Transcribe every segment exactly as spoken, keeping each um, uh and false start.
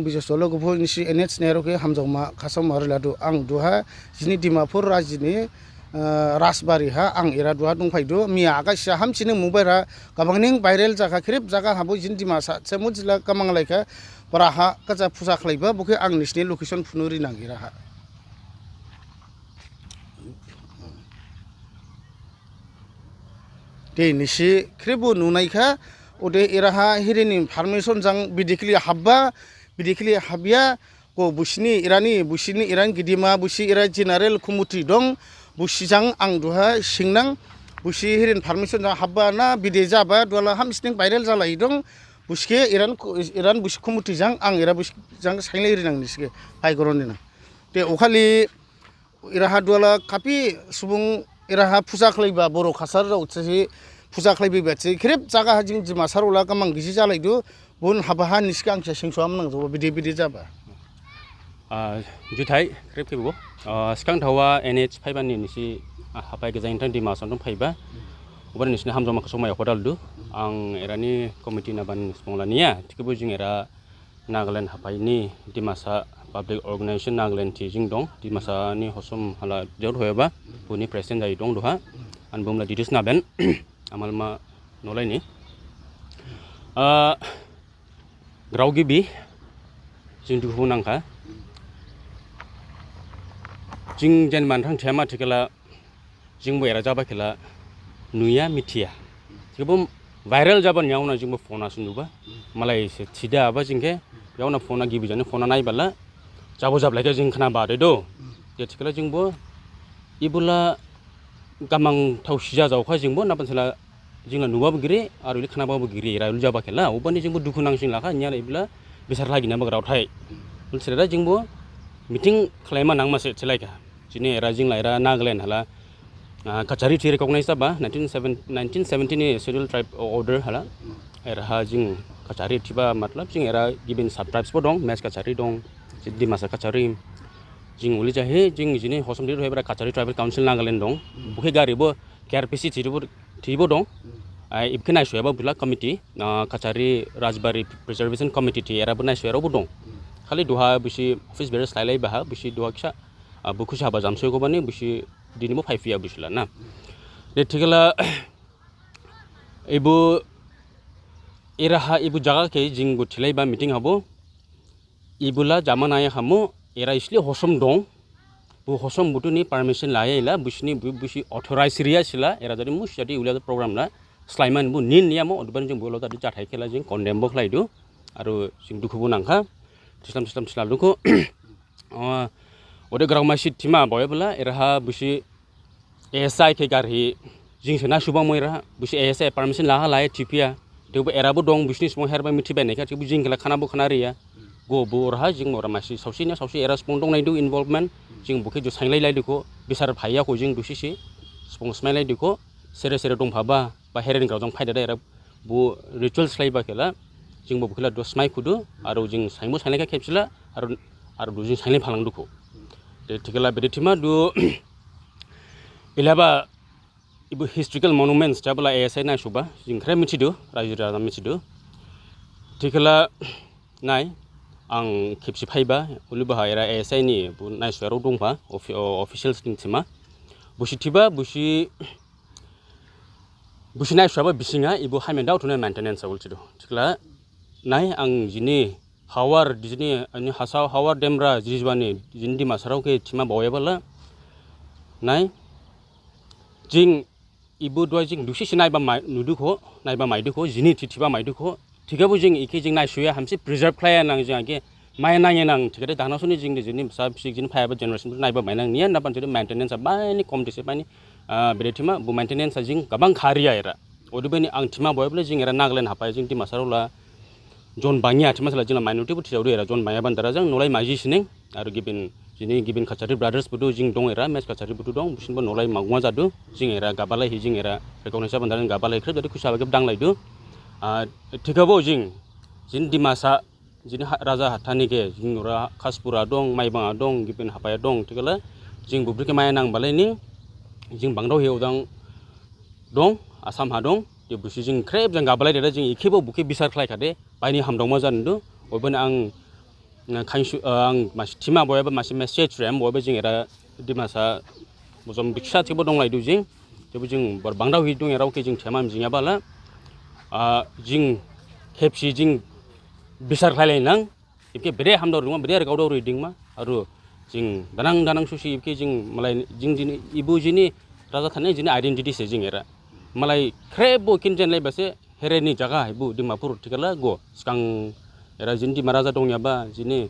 Bujo solo guphu nisi N H Nehru khe hamjaoma khasaoma riladu. Ang duha jini Dimapur rajini, eh, Rajbari ha ang era duha dongphaidu. Miya agaisa hamsining mobile ha gabangning viral jakha, khrip jaga habo jini Dimasa se mujila kamang laikha, para ha kaja puja khlaiba, bokhe ang nisini location phunu rinang era ha. Tei nisi khripbo nunaikha, ode eraha hirini permission jang bidikhli habba, bidikhli habya, ko busini erani, busini eran gidima, busi era general committee dong, busi jang ang duha singnang, busi hirin permission jang habba na bide jaba, duhala hamsining viral jalai dong, busike eran, eran busi committee jang, ang era busi jang sainglai rinang nisike, phaigoron dina. Te okhali eraha duhala kapi subung eraha puja khlaiba Boro Kachari rao se puja khlaiba se khrip jaga ha jing Dimasarao la kamang gisi jalaidu, bun habaha nisike ang se singsuam nang jabo bidi bidi jaba. Ah, juthai khrip khebo. Ah, sgang thawa N H phaibani nisi, ah, hapai gejang thang Dimasa dong phaiba. Ubani nisini hamjaoma khasaoma yakhwedaldu. Ang erani committee naban sponglaniya, thikhabo jing era Nagaland hapaini Dimasa Public Organization Nagaland thi jing dong, Dimasa ni hosom hala jor hoyaba, buni president jai dong duha, an bumla didis naben, amalma nolaini. Ah, grao gibi, jing dukhu nangkha. Jing jen manthang thema thikhala, jingbo era jaba khela nuya mithiya. Thikhabo viral jaba ni yaona jingbo phone ha se nuba. Malai se thida aba jingkhe yaona phone ha gibi jani phone ha naibala. Jabo jablaikha jing khnaba de do. Je thikhala jingbo ibula gamang thao sija jaokha jingbo naban sela jingla nubabo giri, aro ili khnababo giri, era ili jaba khela. Ubani jingbo dukhu nangsing lakha, niya ibula bisar lagi naba grao thai. Ul sirada jingbo meeting khlaima nangma se thilaikha. Jini era jingla era Nagaland hala, ah, Kachari thi recognize jaba, nineteen seven, nineteen seventy ni Schedule Tribe Order hala. Era ha jing Kachari thiba matlab jing era gibin sub tribes bo dong, Mech Kachari dong, Dimasa Kachari. Jing uli jahi, jing jini hosom di era Kachari Tribal Council Nagaland dong. Bukhe gari bo K R P C thibo, thibo dong. Ai, ibkhe naisuyaba bula committee, ah, Kachari Rajbari Preservation Committee thi era bo naisuyarao bo dong. Khali duha busi office bearer slailai baha, busi duha kisa, ah, bukhusi haba jamsoi kobani, busi dinibo phaiphiya busila na. De thikhala, ibu eraha ibu jaga khe jingbo thilaiba meeting habo, ibula jama naya hamo, era isli hosom dong, bo hosom buthu ni permission laya ila, busini bu-, busi authorize riya sila, era jadi mus jadi ula program la, slaiman bo nin niya mo, odebani jing bo lo jadi jathai khela jing condemn bo khlaidu, aro jing dukhu bo nangkha, thislam thislam thila dukhu. Ah, ode grao masi thima baoyabala, eraha busi A S I khe garhi, jing se naisubang mo era, busi A S I permission laha laya thiphiya. Thebo era bo dong, busini subung herba mithibai naikha, thebo jing khela khnabo khnariya. Go bo oraha, jing mo era masi, saosi na saosi era subung dong naidu involvement, jing bukhe jo sainglai laidukho, bisar phaiya kho jing dusisi, subung smai laidukho, sere sere dongphaba, ba heren grao jang phaidada era, bo ritual slaiba khela, jingbo bo khela do smai khudu, aro jing saingbo sainglai kha khepsila, aro, aro do jing sainglai phalangdukho. De thikhala bede thima do, ilaba, ibu historical monuments, jabala A S I naisuba, jing khre mithidu, raji raja mithidu. Thikhala, nai, ang khepsi phaiba, ulibaha era A S I ni, bo naisuyarao dongpha, offi-, o-, officials ning thima. Busi thiba, busi, busi naisuyaba bisingha, ibu haimendao thuna maintenance a ulthidu. Thikhala, nai, ang jini, hawar, jini, ani hasao, hawar demra, jijibani, jini Dimasarao khe thima baoyabala. Nai, jing, ibu duha jing dusi si naiba mai, nudukho, naiba maidukho, jini thi thiba maidukho. Thikhabo jing ikhe jing naisuya hamsi preserve khlaiya nang jing age mai nangya nang thikhade dahna soni jing de jini bsa bsik jini phaiyaba generation naiba mainang niya naban jini maintenance a baini kom dise baini, ah, bede thima bo maintenance a jing gabang khariya era. Odebani ang thima baoyabala jing era Nagaland hapai jing Dimasarao la jon bangya thima sala jingla minority bo thijaodu era jon bangya bandara jang nolai maji sining. Aro gibin, jini gibin Kachari brothers bo do jing dong era, Mech Kachari bo do dong, businbo nolai magma jadu, jing era gabalai hi jing era, recognize bandara gabalai khrip jadi khusa bagib danglaidu. Ah, thikhabo jing, jini Dimasa, jini ha-, raja hathani khe, jing ora Khaspura dong, Maibang a dong, gibin hapai a dong, thikhala, jing bubri khe maya nang balai ni, jing bangdao hi odang dong, Assam ha dong, je busi jing khrip jang gabalai dada jing ikhebo bukhe bisar khlai khade, baini hamdongma jadu, odebani ang Khainsu ang masi thima boyaba masi message rem boyaba jing era Dimasa bojom biksa thibo donglaidu jing. Thibo jing bor bangdao hi dong erao khe jing thema mijingyaba la. Jing khepsi jing bisar khlailai nang. Ibkhe bede hamdao rima, bede rgaodao ridingma. Aru jing danang danang susi ibkhe jing malai jing jini ibu jini raja thane jini identity se jing era. Malai khrebo kinjen lai base hereni jaga ibu Dimapur thikhala go. Skang era jini Dima raja dongyaba, jini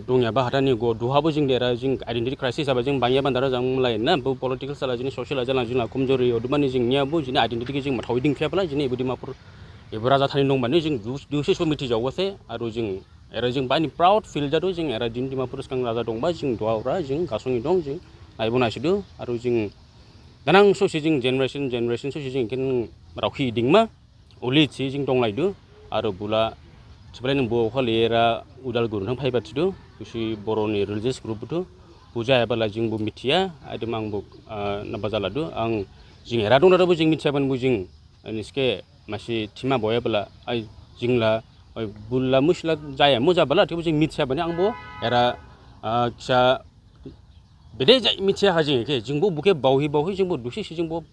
dongyaba hatani go. Duhabo jing dera jing identity crisis aba jing bangyaba dara jang malai na bu political sala jini social ajala jing la kumjori odumani jing niya bu jini identity khe jing mathao ding phiaphala jini ibu Dimapur ibu raja thani dongbani jing dusi so mithi jaoba se aru jing era jing bani proud feel jadu jing era jini Dimapur skang raja dongba jing duha ora jing gasongi dong jing naibo naisidu aru jing danang sosi jing generation generation sosi jing ken raokhi dingma uli si jing donglaidu aru bula sebalai nang bo khali era Udalguri thang phaiba thidu kusi boroni religious group buthu puja ebala jing bo mithiya aidem ang bo naba jaladu ang jing era dong dada bo jing mithiya ban bo jing niske masi thima boyabala ai jingla ai bulla musla jaya mojabala thibo jing mithiya bani ang bo era kisa bede jai mithiya ha jing khe jing bo bukhe baohi baohi jing bo dusi si jing bo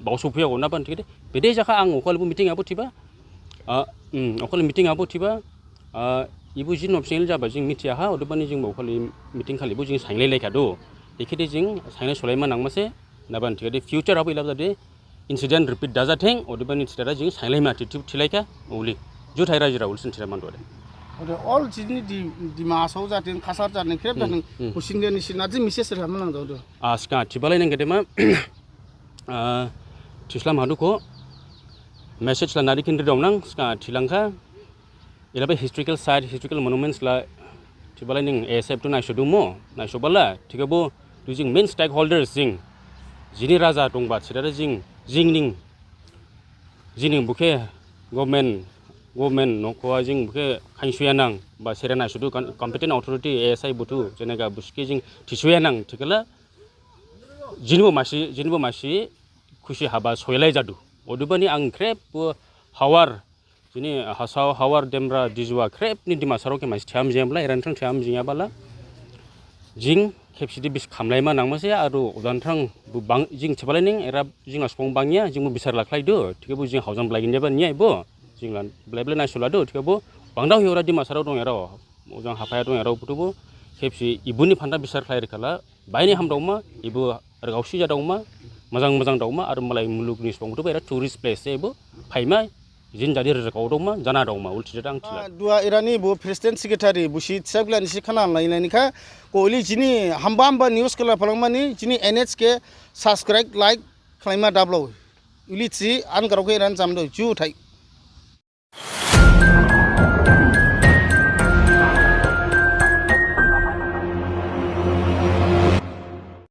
baosophiya go naban thikhade bede jakha ang okhali bo meeting abo thiba okhali meeting abo thiba ibu jin optional jaba jing mithiya ha odebani jing bo okhali meeting khali bo jing sainglai laikha do ekhede jing sainglai solaima nangmase naban thikhade future abo ilab jade incident repeat dajatheng odebani thidada jing sainglai ma thi thilaikha uli juthai rajira ulsin thira mando de. Ode all jini di Dima Hasao jatheng Khasar jatheng khrep jatheng kusinde nisi naji message rama nang jao do. Aska thibalai nang gedema thislam hadukho message la nari khin ridom nang ska thilangkha. Ilaba historical site historical monuments la thibalai ning A S F tu naisodumo naisobala thikhabo tu jing main stakeholders jing jini raja dongba thidada jing jing ning jini bukhe government government nokhoa jing bukhe khainsuya nang ba sere naisodu competent authority A S I buthu jenega buskhe jing thisuya nang thikhala jinibo masi jinibo masi khusi haba soilai jadu odebani ang khrep bo hawar jini Hasao Hawar Dembra Dijua khrep ni Dimasarao khe masi thiyam jingyabala eran thang thiyam jingyabala jing khepsidi bis khamlaima nangmase aru udan thang jing thibalai ning era jing asbong bangya jing bo bisar lakhlaidu thikhabo jing haojang blai ginjaba niya ibo jing la blai blai naisoladu thikhabo bangdao hi ora Dimasarao dong erao ujang haphaya dong erao buthubo khepsi ibuni phantha bisar khlai rikhala baini hamdaoma ibo rgaosi jadaoma mojang mojang daoma aru malai mulukni sbong buthubo era tourist place ibo phaima jin jadi rgao daoma jana daoma ulthi jadang thila. Duha erani bo president secretary busi thisa bila nisi khana lainai nikha ko ili jini hamba hamba news kala phalangmani jini N H K subscribe like khlaima dablao ili si an garao khe eran jamdo juthai.